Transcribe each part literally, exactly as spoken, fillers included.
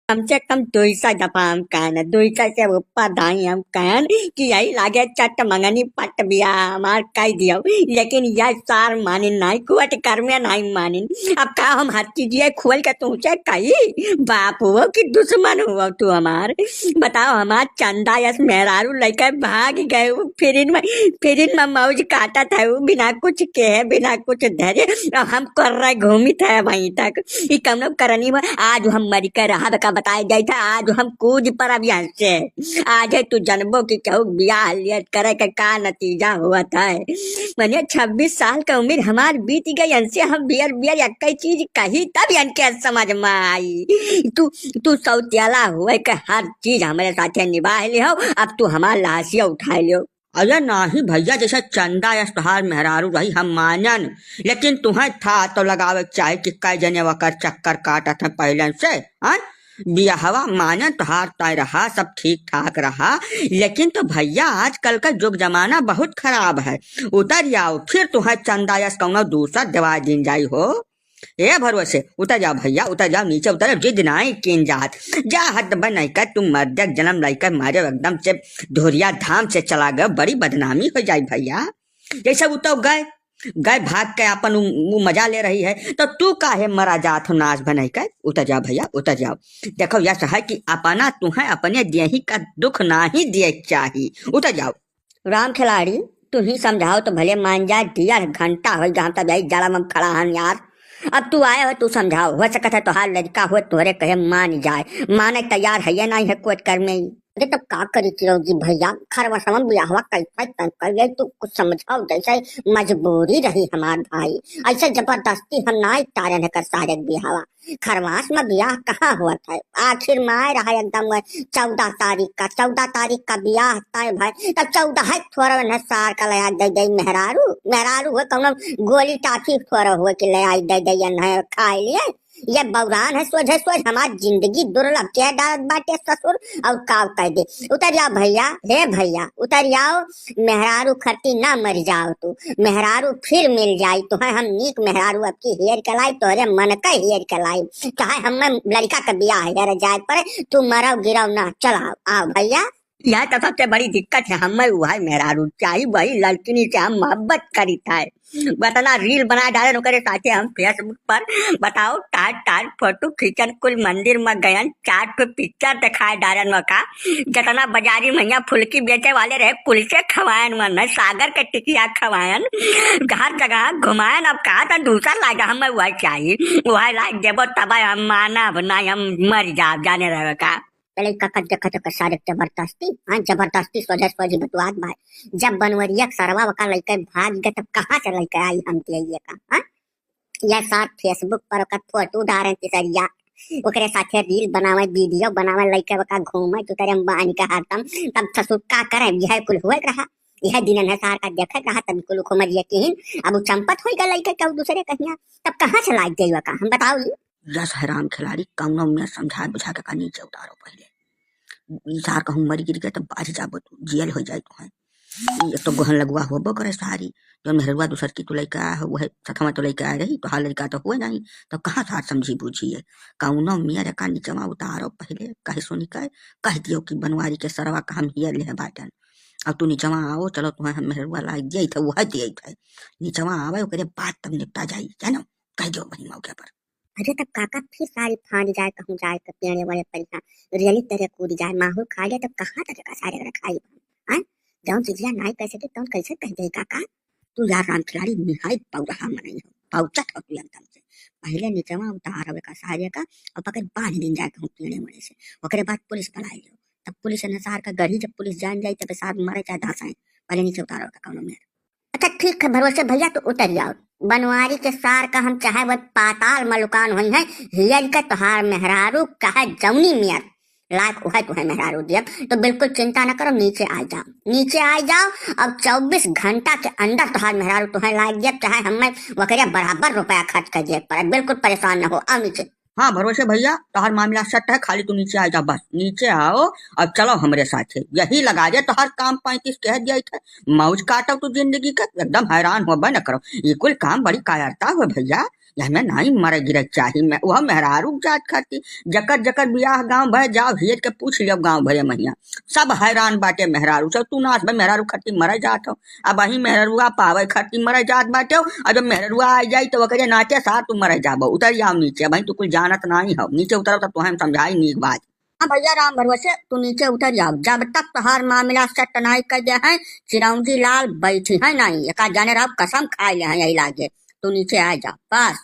कम से कम दुई सौ दफा हम कहन, दुई सौ से ऊपर दाई हम कहन कि यही लागे चट मंगनी पट बियाह हमार कह दियो, लेकिन यह सार मानिन नाई, कोर्ट कर्मे नाई मानिन। अब का हम हर चीज ये खोल के तुमसे कही, बाप हो कि दुश्मन हो तू हमार? बताओ, हमार चंदा यस मेहरारू लइके भाग गए, उ फिरिन में, फिरिन में मौज काटत है, उ बिना कुछ कहे, बिना कुछ धरे, अब हम कर रहे घूमित है वहीं तक। ई कौनो करनी में आज हम मर के रहब का बताए जाइत है, आज हम कूद परब यहाँ से। आज है तू जनबो कि केहू बियाह लियत करे के का नतीजा होत है। मने छब्बीस साल का उम्र हमार बीत गई, इनसे हम बियर बियर एक ही चीज कही तब इनके समझ में आई। तू, तू सौतेला हुए के हर चीज हमरे साथे निबाह लिहो, अब तू हमार लाशिया उठाए लिहो। अरे नाही भैया, जैसे चंदा यस तोहार मेहरारू रही हम मानन, लेकिन तुहें था तो लगावे के चाही कि कई जने वकर चक्कर काटत हैं पहले से, हाँ? बियाहवा मानन तोहार तय रहा, सब ठीक ठाक रहा, लेकिन तो भैया आजकल का जुग जमाना बहुत खराब है। उतर जाओ, फिर तुहें चंदा यस कौनो दूसर देवा दिन जाई हो। ए भरोसे, उतर जाओ भैया, उतर जाओ, नीचे उतर जाओ, जिद नाई कीन जात। जा हद बन नहीं कर, तुम मर्दक जन्म लइकर मारे एकदम से धुरिया धाम से चला गए, बड़ी बदनामी हो जाई भैया। जैसे उ तो गए, गए भाग के अपन उ, उ मजा ले रही है, तो तू काहे मरा जात हो नाश बनई के? उतर जाओ भैया, उतर जाओ। देखो, यस है कि अपना तुहें अपने देही का दुख नाही दिए के चाही। उतर जाओ। राम खिलाड़ी, तू ही समझाओ तो भले मान जा, डेढ़ घंटा हो गया हम तब यही जड़ा में खड़ा हन यार। अब तू आए हो, तू समझाओ, हो सकत है तोहार लड़का हो तोहरे कहे मान जाए, माने तैयार है या नहीं है कोर्ट कर्मे। अरे तब का करी चिरौजी भैया, खरवसवा बियाहवा कैसे तय कर ले, तू कुछ समझाओ, जैसे मजबूरी रही हमार भाई, ऐसे जबरदस्ती हम ना तारन है कर सारे बियाहवा। खरवास में बियाह कहाँ होत है? आखिर माय रहा एकदम चौदह तारीख का, चौदह तारीख का बियाह तय भय, तब चौदह है थोड़ा न सार का लया दे दे मेहरारू, मेहरारू हुए कौनो गोली टाफी थोड़ा हुए कि ले आई दे दे, ये नहीं खाए लिए। ये बौरान है सोझे सोझ, हमार जिंदगी दुर्लभ के डालत बाटे ससुर, और काव कह दे। उतर जाओ भैया, हे भैया, उतर जाओ, मेहरारू खरती ना मर जाओ तू, मेहरारू फिर मिल जाई तोहे, हम नीक मेहरारू अब की हेर के लाई, तोहरे मन का हेर के लाई, चाहे हमें लड़का के बियाह हेर जाए पड़े, तू मरव गिरव ना, चलाओ, आओ भैया। यह तो सबसे बड़ी दिक्कत है, हमें वही मेहरारू चाही, वही लड़किनी से हम मोहब्बत करी था। वतना reel बना डालन ओकरे साथे हम Facebook पर, बताओ, टाट टाट फोटो खींचन, कुल मंदिर में गयन, चार ठो picture दिखाए डालन ओका, जतना बाजारी में यहाँ फुलकी बेचे वाले रहे, कुल से खवायन मन, सागर के टिकिया खवायन, हर जगह घुमायन। अब कहा था दूसर लाग हम वह चाहिए, वह लाग देबो तब हम मानब, नहीं हम मर जाब, जाने रहे का। पहले काका देखत ओकर सारे जबरदस्ती, हाँ, जबरदस्ती सोझे सोझी बतुआत बा। जब बनवरिया के सरवा ओका लइके भाग गए, तब कहाँ से लइके आई हम दिए का, हाँ? यह साथ Facebook पर ओकर फोटो डारे तिसरिया, ओकरे साथे reel बनावे, video बनावे, लइके ओका घूमे, तू तेरे बांध के हरदम, तब ससुर का करे, यह कुल हुए रहा, यह दिन है सार का देखे रहा, तब कुल उखमर ये किहिन, अब उ चंपत होई गए लइके कहू दूसरे कहिया, तब कहाँ से लाग जाई ओका, हम बताओ ई? यस है राम खिलाड़ी, कौनो में समझा बुझा के का नीचे उतारो पहले। ई सार कहूँ मरी गिर गए तब बाज जाबो तू, जियल हो जाए तू है। ई एक तो गोहन लगुआ होबो करे सारी, जो मेहरुआ दूसर की तू लइका है, वो है सथवा तो लइका आ रही, तो हाल लड़का तो हुए नहीं, तो कहाँ सार समझी बूझी है? कौनो मेर का निचवा उतारो पहले, कह सुनी कह, कह दियो कि बनवारी के सरवा का हम हियर ले बाटन। अब तू निचवा आओ, चलो तुम्हें हम मेहरुआ लाग दिए थे, वो है दिए थे। निचवा आवे, ओकरे बाद तब निपटा जाई, जानो? कह दियो वही मौके पर। अरे तब काका फिर सारी फांद जाए, कहूँ जाए के पेड़े वेड़े पर यहाँ रेली तरे कूद जाए, माहौल खा ले, तब कहाँ तक का सारे रखाई? हाँ? जौन चीजिया नाई कह सके, तौन कैसे कह दे काका? तू यार राम खिलाड़ी निहायत पौरहा मनई हो, पौचत हो तू एकदम से। पहले निचवा उतार हवे का सारे का, और पकड़ बांध दिन जाए कहूँ पेड़े वेड़े से, ओकरे बाद पुलिस बुलाई लियो। तब पुलिस अनुसार का गढ़ी, जब पुलिस जान जाई, तब सार मरे चाहे धंसाए, पहले नीचे उतारो का कौनो मेर। अच्छा ठीक है भरोसे भैया, तो उतर जाओ। बनवारी के सार का हम चाहे वह पाताल मलुकान होई है, हियर के तोहार मेहरारू कहे जौनी मेर लायक उहे तुहे मेहरारू दियब, तो बिल्कुल चिंता न करो, नीचे आ जाओ, नीचे आ जाओ। अब चउबीस घंटा के अंदर तोहार मेहरारू तुहे लायक दियब, चाहे हमें वकरे बराबर रुपया खर्च कर दिए पड़े, बिल्कुल परेशान न हो, आओ नीचे। हाँ भरोसे भैया, तोहर मामला set है, खाली तू नीचे आ जा बस, नीचे आओ और चलो हमरे साथे। यही लगा दे तोहर काम पैंतीस कह दिया थे, मौज काटो तू जिंदगी के, एकदम हैरान होबे न करो। ये कुल काम बड़ी कायरता हो भैया, यह में नाहीं मरे गिरे चाही, मैं वह मेहरारू जात खाती, जकर जकर बियाह गाँव भर जाओ, हेर के पूछ लियो गाँव भरे महिया, सब हैरान बाटे मेहरारू से। तू नास भाई, मेहरारू खाती मरे जात हो, अब वही मेहररुआ पावे खाती मरे जात बाटे हो, और जब मेहररुआ आ जाई तो ओकरे नाचे साथ तू मरे जाबो। उतर जाओ नीचे, भाई तू कुछ जानत नाहीं हो, नीचे उतरो तब तुहें हम समझाई नीक बात। हाँ भैया राम भरोसे, तू नीचे उतर जाओ, जब तक तोहार मामला सेट नाहीं कर दे हैं, चिरौंजी लाल बैठी है नाहीं, एका जाने रहो कसम खाए ले हैं यही लागे, तू नीचे आ जा बस।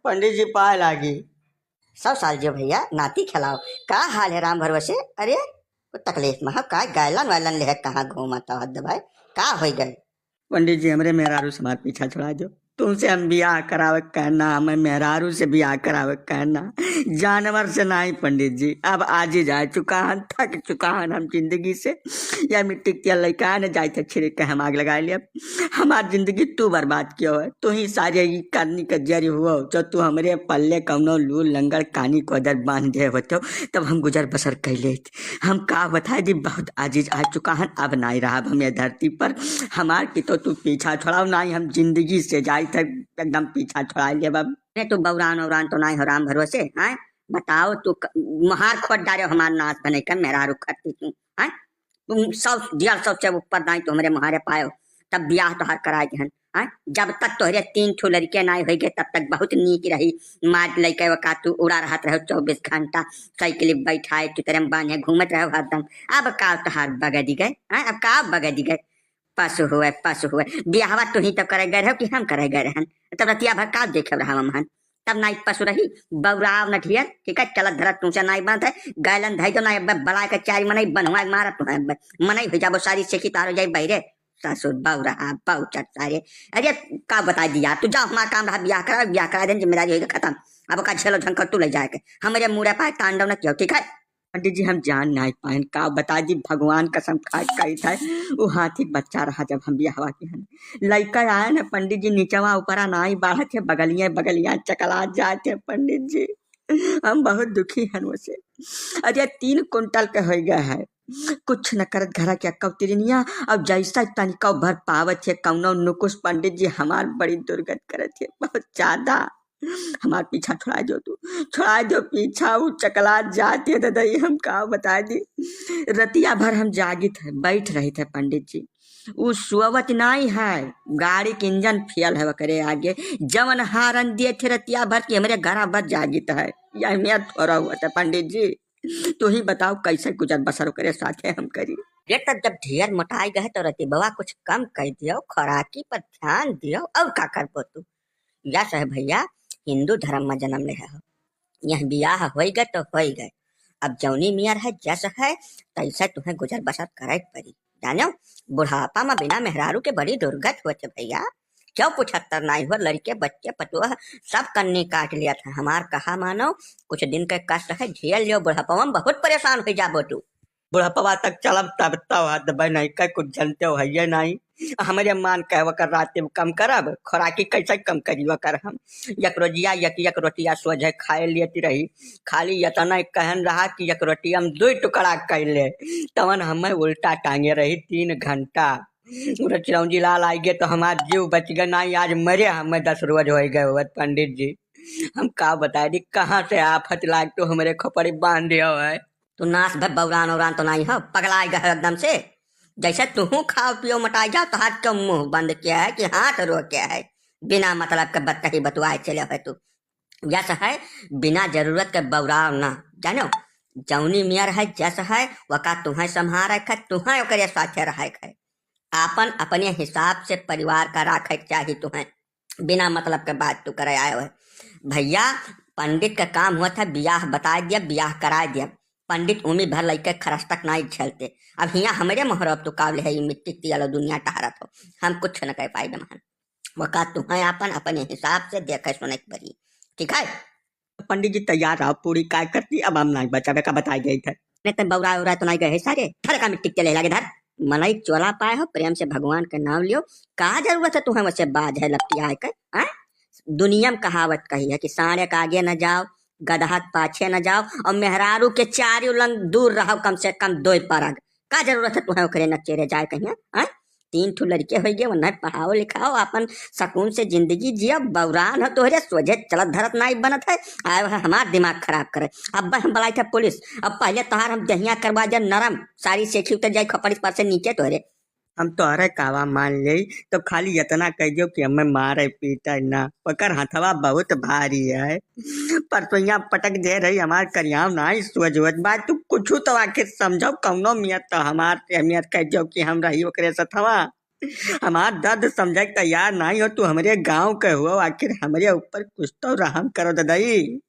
पंडित जी पाए लागी। सब साल जियो भैया, नाती खेलाओ। का हाल है राम भरोसे? अरे, कोई तकलीफ में हो का? गैलन वैलन लेहे कहाँ घूमत हो हद भाई? का होई गए? पंडित जी, हमरे मेहरारू से हमार पीछा छुड़ा दो। तुमसे हम बियाह करावे कहना, हमें मेहरारू से बियाह करावे कहना, जानवर से नाहीं पंडित जी। अब आजिज आ चुका हन, थक चुका हन हम जिंदगी से। या मिट्टी के तेल लइका ने जाए थे छिड़क के हम आग लगा लिया। हमार जिंदगी तू बर्बाद कियो है, तू ही सारे ई करनी के जरी हुओ, जो तू हमरे पल्ले कौनो लूल लंगड़ कानी कोदर बांध दे होतो, तब हम गुजर बसर कर लेत। हम का बताई दी, बहुत आजिज आ चुका हन, अब नाहीं रहब हम ये धरती पर। हमार की तो तू पीछा छोड़ाओ, नाहीं हम जिंदगी से जाई तक एकदम पीछा छोड़ा लेब अब। अरे तू बौरान औरान तो नाहीं हो राम भरोसे, हैं? बताओ तू क-, महार खोद डारे हमार नास बने के मेहरारू खत्ती तू, हैं? तुम सौ, डेढ़ सौ से ऊपर नाहीं तो हमरे मुहारे पायो, तब बियाह तोहार कराए के हन। हाँ? जब तक तोहरे तीन ठो लड़के नाहीं होइगे, तब तक बहुत नीक रही। मार लइके वका तू उड़ा रहत रहो चउबीस घंटा, साइकिल बैठाए, चुतरे में बांधे घूमत रहो हरदम। अब का तोहार बगदी गए? हाँ? अब का बगदी गए? पशु हुए, पशु हुए। बियाहवा तू ही तो करे गए रहो कि हम करे गए रहन? तब रतिया भर का देखे रहा हम हन? तब नाई पशु रही, बौराव न ढेर, ठीक है, चलत धरत तुमसे नाई बनत है, गैलन धई दो ना, अब बलाए के चारी मनई बनवा के मारत है, अब मनई हो जाबो सारी सेखी तारो जाई बहिरे, ससुर बौरा, बौचट सारे। अरे का बताई दी यार, तू जाओ हमार काम रहा, बियाह करा, बियाह करा देन, जिम्मेदारी होई खत्म, अब का झेलो झंकर तू ले जाए के, हमरे मुड़े पाए तांडव न कियो, ठीक है? पंडित जी, हम जान नाई पाएन, का बता दी, भगवान कसम खा के कही था, वो हाथी बच्चा रहा जब हम बियाहवा के हन। लइका आए न पंडित जी, निचवा ऊपरा नाई बाढ़त है, बगलिया बगलिया चकला जात है पंडित जी। हम बहुत दुखी हन वसे। अरे तीन कुंटल के हो गए है, कुछ न करत घरा के अक्कौ तिरनिया, अब जैसा तनिका भर पावत है कौनो नुकुस पंडित जी, हमार बड़ी दुर्गत करत है बहुत ज्यादा। हमार पीछा छोड़ा दो तू, छोड़ा दो पीछा, उ चकला जात है ददई, हम का बता दी। रतिया भर हम जागित है, बैठ रहित है पंडित जी, उ सोवत नाई है, गाड़ी के इंजन फेल है ओकरे आगे, जवन हारन दिए थे रतिया भर की हमरे घरा भर जागित है, यह मेर थोड़ा हुआ था पंडित जी, तू ही बताओ कैसे गुजर बसर ओकरे साथे हम करी। ये तब जब ढेर मोटाई गए तो रति बवा कुछ कम कर दियो, खुराकी पर ध्यान दियो, और का करबो तू? यस है भैया, हिंदू धर्म में जन्म ले हो, यह बियाह होई गए तो होई गए, अब जौनी मियर है जस है तैसे तुम्हें गुजर बसर करे के पड़ी, जानो? बुढ़ापा में बिना मेहरारू के बड़ी दुर्गत होत है भैया, क्यों कुछ हत्तर नाई हो, लड़के बच्चे पतोह सब कन्नी काट लिया था, हमार कहा मानो, कुछ दिन के कष्ट है झेल लियो, बुढ़ापा में बहुत परेशान हो जाबो तू। बुढ़ापा तक चलब तब तो हद बे नहीं कर कुछ जनते हो है नहीं। हमरे मान कहे वकर रात में कम करब, खुराकी कैसे कम करी वकर हम। एक रोजिया एक एक रोटिया सोझे खाए लेती रही, खाली इतना कहन रहा कि एक रोटी हम दो टुकड़ा कर ले, तवन हमें उल्टा टांगे रही तीन घंटा। उधर चिरौंजी लाल आई गए तो हमार जीव बच गए, नहीं आज मरे हमें दस रोज हो गए होत पंडित जी। हम का बताए दी कहाँ से आफत लाग तो हमरे खोपड़ी बांध दिया है। तू नास भर बौरान औरान तो नहीं हो, पगलाए गए हो एकदम से। जैसे तुहू खाओ पियो मोटाई जाओ, तो हाथ क्यों मुंह बंद किया है कि हाथ रो किया है? बिना मतलब के बतकही बतुआए चले हो तू। यस है, बिना जरूरत के बौराव ना, जानो? जौनी मियर है, जस है, वका तुहें संभारे के, तुहें ओकरे साथे रहे के। आपन अपने हिसाब से परिवार का राखे के चाही तुहें। बिना मतलब के बात तू करे आए हो। भैया, पंडित का काम हुआ था, बियाह बताए दिया, बियाह कराए दिया। पंडित उम्र भर लइके खरस तक नाई झेलते। अब हियां हमरे मोहरब तू काव ले है, ई मिट्टी के तेल दुनिया टहरत हो। हम कुछ न कह पाई दमहन। वका तुहें आपन अपने हिसाब से देखे सुने के पड़ी, ठीक है? पंडित जी तैयार रहो, पूरी काय करती, अब हम नाई बचावे का बताए गए थे। नहीं तो बौरा उरा तो नाई गए है सारे, धर का मिट्टी के तेल लागे धर। मनई चोला पाए हो, प्रेम से भगवान के नाम लियो। का जरूरत है तुहें वसे बाज है लपटियाए के, हैं? दुनिया में कहावत कही है कि साँड़े के आगे न जाओ, गदहा के पाछे न जाओ, और मेहरारू के चारों लंग दूर रहो, कम से कम दोय परग। का जरूरत है तुहें ओकरे नचेरे जाए कहिया, हैं? तीन ठो लड़के होइ गए, उन्हें पढ़ाओ लिखाओ, अपन सुकून से जिंदगी जिया। बौरान हो तोहरे, सोझे चलत धरत नाई बनत है, आयो है हमार दिमाग खराब करे। अब हम बुलाई थे पुलिस, अब पहले तोहार हम दहिया करवा जा नरम, सारी सेखी उतर जाई खपड़ी पर से नीचे तोहरे। हम तोहरे कावा मान लेई, तो खाली इतना कह दियो कि हमें मारे पीटे ना, ओकर हथवा बहुत भारी है। परसोइया पटक दे रही हमार करियाव नाई सोझ होत बा। तू कुछ तो आखिर समझो, कौनो मियत तो हमार अहमियत कह दियो कि हम रही ओकरे सथवा। हमार दर्द समझे के तैयार नाई हो, तू हमरे गांव के हो, आखिर हमरे ऊपर कुछ तो रहम करो ददई।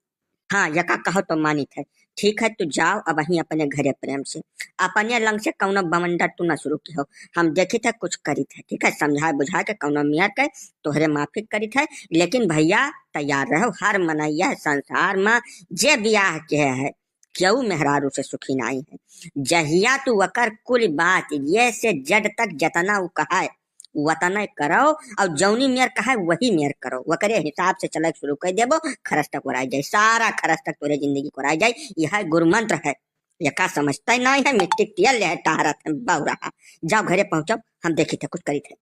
हाँ, यका कहो तो मानित है। ठीक है, तू जाओ अब वहीं अपने घरे प्रेम से, अपने लंग से कौनो बवंडर तू ना शुरू की हो। हम देखित है कुछ करित है, ठीक है, समझा बुझा के कौनो मियाँ के तोहरे माफिक करित है। लेकिन भैया तैयार रहो, हर मनैया संसार में जे बियाह के है, केहू मेहरारू से सुखी नाई है। जहिया तू वकर कुल बात ये से जेड तक जतना उ कहाए, वतने करो, और जौनी मेर कहाए वही मेर करो, वकरे हिसाब से चले शुरू कर देबो, खरस तक ओराई जाई, सारा खरस तक तोरे जिंदगी को ओराई जाई। यह गुरु मंत्र है, यका समझते नहीं है, मिट्टी के तेल ले है, टहरत है, बौरा। जाओ घरे पहुंचो, हम देखित है कुछ करित है।